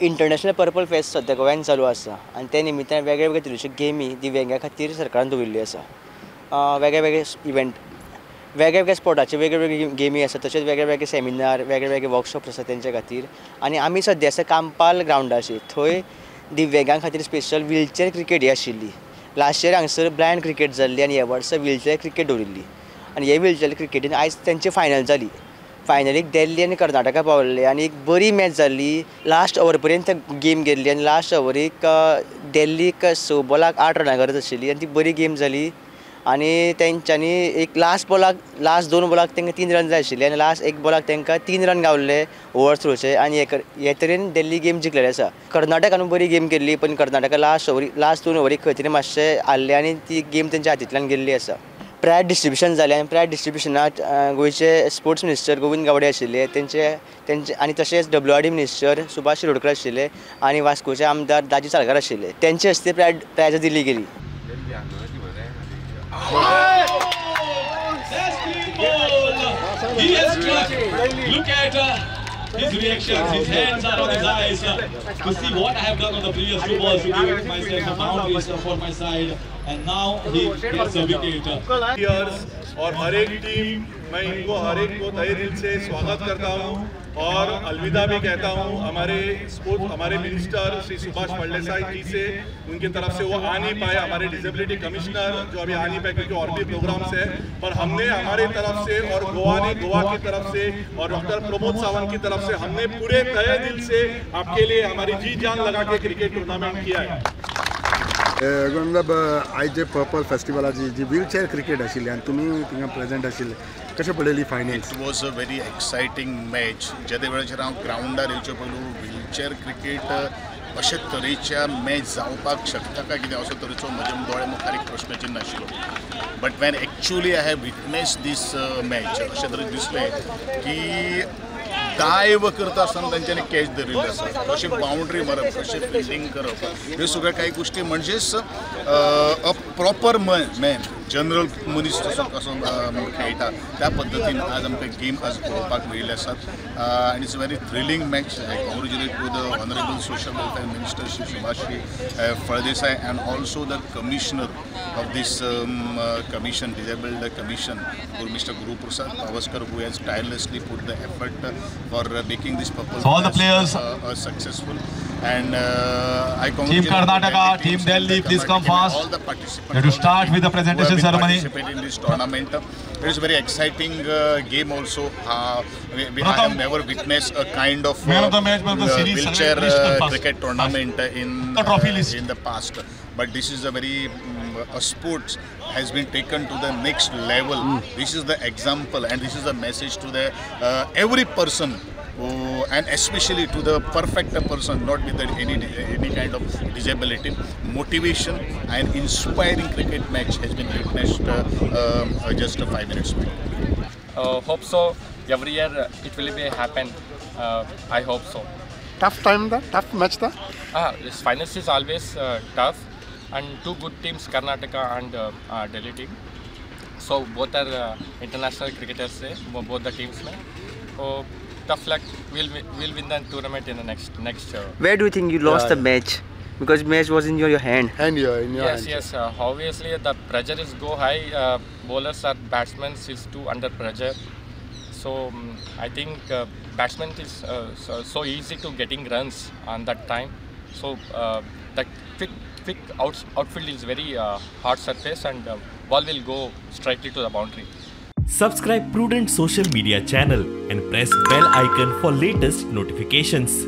International purple fest सद्या गोव्यान चालू आसा आनी ते निमित्तान वेगळे वेगळे तरेच्यो गेमी दिव्यांगा खातीर सरकारान दवरिल्ली आसा. वेगळे वेगळे इव्हेंट, वेगळे वेगळे स्पोर्टाचे वेगळे वेगळे गेमी आसा, तशेंच वेगळे वेगळे सेमिनार, वेगळे वेगळे वर्कशॉप्स आसा तेंच्या खातीर. आनी आमी सद्या आसा कांपाल ग्रावंडाचेर, थंय दिव्यांगां खातीर स्पेशल व्हीलचेअर क्रिकेट ही आशिल्ली. लास्ट इयर हांगसर ब्लायंड क्रिकेट जाल्ली आनी ह्या वर्सा व्हीलचेअर क्रिकेट दवरिल्ली. आनी हे व्हीलचेअर क्रिकेटीन आयज तेंची फायनल जाली. फायनलीक दिल्ली आनी कर्नाटका पावल्ले आनी एक बरी मॅच जाल्ली. लास्ट ओवर पर्यंत गेम गेल्ली आनी लास्ट ओवरीक दिल्लीक 6 बॉलाक 8 रनां गरज आशिल्ली आनी ती बरी गेम जाली. आनी तेंच्यांनी एक लास्ट बॉलाक, लास्ट 2 बॉलाक तांकां 3 रन जाय आशिल्ले आनी लास्ट 1 बॉलाक तांकां 3 रन गावल्ले ओवर थ्रोचे. आनी हे तरेन दिल्ली गेम जिखलेली आसा. कर्नाटकान बरी गेम केल्ली, पण कर्नाटका लास्ट ओवरी, लास्ट 2 ओवरीक खंय तरी मातशें हारले आनी ती गेम तेंच्या हातींतल्यान गेल्ली आसा. प्रायज डिस्ट्रिब्युशन जालें आनी प्रायज डिस्ट्रिब्युशनाक गोंयचे स्पोर्ट्स मिनिस्टर गोविंद गावडे आशिल्ले, तेंचे तेंचे आनी तशेंच WRD minister Subhash Shirodkar आशिल्ले आनी वास्कोचे आमदार दाजी साळकार आशिल्ले. तेंचे हस्ते प्रायजां दिली गेली. He has struck. Look at his reactions. His hands are on his eyes to see what I have done on the previous 2 balls to give myself the boundaries for my side. And now he gets a wicket. Years और हर एक team, मैं इनको हर एक को तहे दिल से स्वागत करता हूँ और अलविदा भी कहता हूँ. हमारे स्पोर्ट्स, हमारे मिनिस्टर श्री सुभाष फळदेसाई जी से, उनकी तरफ से वो आ नहीं पाए. हमारे डिसेबिलिटी कमिश्नर जो अभी आ नहीं पाए क्योंकि और भी प्रोग्राम्स है, पर हमने हमारे तरफ से और गोवा ने गोवा की तरफ से और डॉक्टर प्रमोद सावंत की तरफ से हमने पूरे तहे दिल से आपके लिए हमारी जी जान लगा के क्रिकेट टूर्नामेंट किया है. गोविंदबाब, आयज जे पर्पल फेस्टिवलाची जी व्हीलचेअर क्रिकेट आशिल्ली आनी तुमी थिंगा प्रेजेंट आशिल्ले, कशें पळयली finals? It was a very exciting match. जेदे वेळाचेर हांव ग्रावंडार येवचे पयलू व्हीलचेअर क्रिकेट अशे तरेच्या मॅच जावपाक शकता काय कितें असो तरेचो म्हज्या दोळे मुखार एक प्रश्नचिन्न आशिल्लो. But when actually I have witness this match, अशें तरेन दिसलें की डायव करता आसतना तांच्यांनी कॅच धरिल्ली आसा, कशें बाउंड्री मारप, कशें फिल्डींग करप, ह्यो सगळ्यो कांय गोश्टी म्हणजेच अ प्रॉपर मॅन, जनरल मनीस तसो कसो खेळटा त्या पद्दतीन आज आमकां गेम आज पळोवपाक मेळिल्ले आसात. आनी it's a very thrilling match. I congratulate to the honourable social welfare minister Shri Subhash Phaldesai and also the commissioner of this commission, disabled commission, Mister Guruprasad Pavaskar, who has tirelessly put the effort for making this purple so all the players successful. And I congratulate Team Karnataka, Team Delhi, please come fast. All the participants to start with the presentation ceremony. Participated in this tournament. It is a very exciting game also. I have never witnessed a kind of wheelchair cricket tournament in the past. But this is a very sports has been taken to the next level. This is the example and this is a message to the every person, and especially to the perfect person, not with any kind of disability. Motivation and inspiring cricket match has been witnessed just 5 minutes back. Hope so. Every year it will be happen. I hope so. Tough time, da? Tough match, da? This finals is always tough, and two good teams, Karnataka and Delhi team. So both are international cricketers, both the teams. So, tough luck. We'll win the tournament in the next. Where do you think you lost the match? Because match was in your hand. And in your hand. Yes. Obviously the pressure is go high. Bowlers or batsmen is too under pressure. So I think batsman is so easy to getting runs on that time. So that quick outfield is very hard surface, and ball will go straightly to the boundary. Subscribe Prudent Social Media channel and press bell icon for latest notifications.